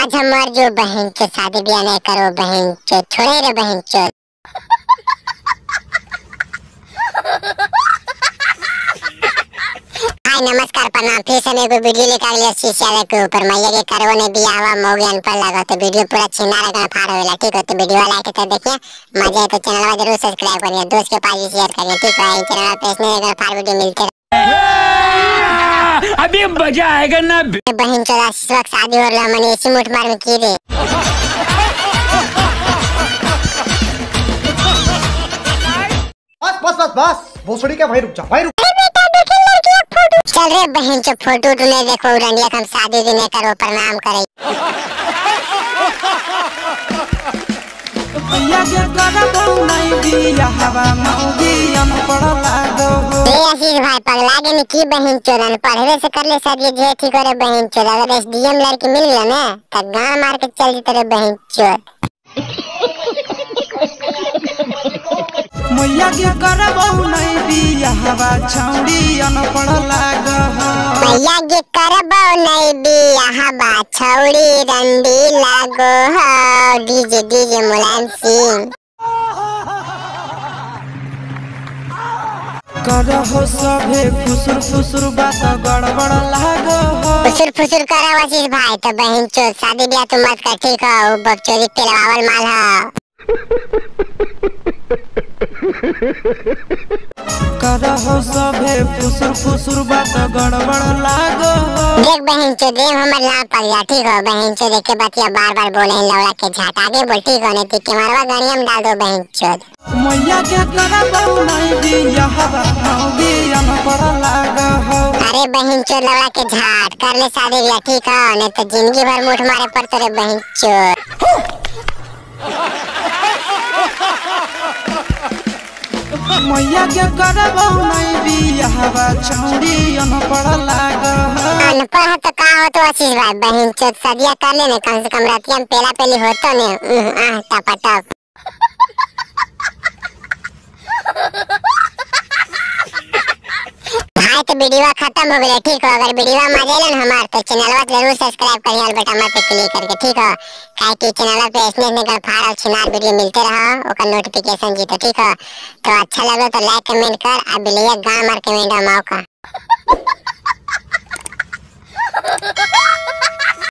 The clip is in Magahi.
आज हम मर जो बहन चो, शादी ब्याह नहीं करो बहन चो, छोड़े रे बहन चो। हाय नमस्कार प्रणाम, फिर से मैं वीडियो लेकर लिया शीशा के ऊपर मैया के करवो ने बियाह हुआ मौगी अनपढ़ लगा, तो वीडियो पूरा छिना लगा फाड़ होला, ठीक हो। तो वीडियो लाइक तो देखिए मजा आए तो चैनल को जरूर सब्सक्राइब करिए, दोस्त के पास भी शेयर करिए, ठीक है। चैनल पे इसने अगर फाड़ वीडियो मिलते अभी मजा आएगा ना। बहन चोदा इस वक्त शादी हो रहा मने इसी मुठ मार में की रे। बस बस बस बस भोसड़ी का भाई रुक जा भाई रुक। चल रे बहन चो फोटो तो नहीं देखो रंडिया हम शादी भी नहीं करो प्रणाम करे। आशीष भाई पगला के की बहन चोदन पढ़वे से कर ले शादी जे ठीक हो रे बहन चोद, अगर एसडीएम लड़की मिल गया ना तो गांव मार के चल जते रे बहन चोद। मैया के करबो नहीं बियाहवा छौड़ी अनपढ़ लागो, मैया के करबो नहीं बियाहवा छौड़ी रंडी लागो हो। डीजे डीजे मुलायम सिंह करहो सभे फुसुर फुसुर बात गड़बड़ लागो हो। फुसुर फुसुर करो आशीष भाई तो बहन चोद शादी ब्याह तू मत कर, ठीक हो। बकचोदी तेलवावल माल हो। करहो सभे फुसुर फुसुर बात गड़बड़ लागो। देख बहन चोद देव हमर नाम पड़ गया, ठीक हो। बहन चोद के बतिया बार बार बोले लौड़ा के झाट आगे बोल, ठीक हो, नहीं तो मारवा गाड़ी हम डाल दो बहन चोद। मैया के करबो नहीं बियाहवा मौगी अनपढ़ लागो। अरे बहन चोद लौड़ा के झाट कर ले शादी ब्याह, ठीक हो, नहीं तो जिंदगी भर मुठ मारे पड़ते रे बहन चोद। मैया के करबो नहीं बियाहवा छौड़ी अनपढ़ लागो। अनपढ़ हो तो का हो तो आशीष भाई बहन चोद सदिया कर ले ने, कम से कम रतिया में पेला पेली हो तो ने आह टपाटप। भाई तो वीडियो खत्म हो गया, ठीक हो। अगर वीडियो मजा आइल हमार तो चैनलवा जरूर सब्सक्राइब करिए और बटन पे क्लिक करके, ठीक हो। काहे कि चैनल पे ऐसने ऐसने गलफार और छिनार वीडियो मिलते रहो, ओकर नोटिफिकेशन जीतो, ठीक हो। तो अच्छा लगे तो लाइक कमेंट कर आ बिलैया गांव मार कमेंट माओ का।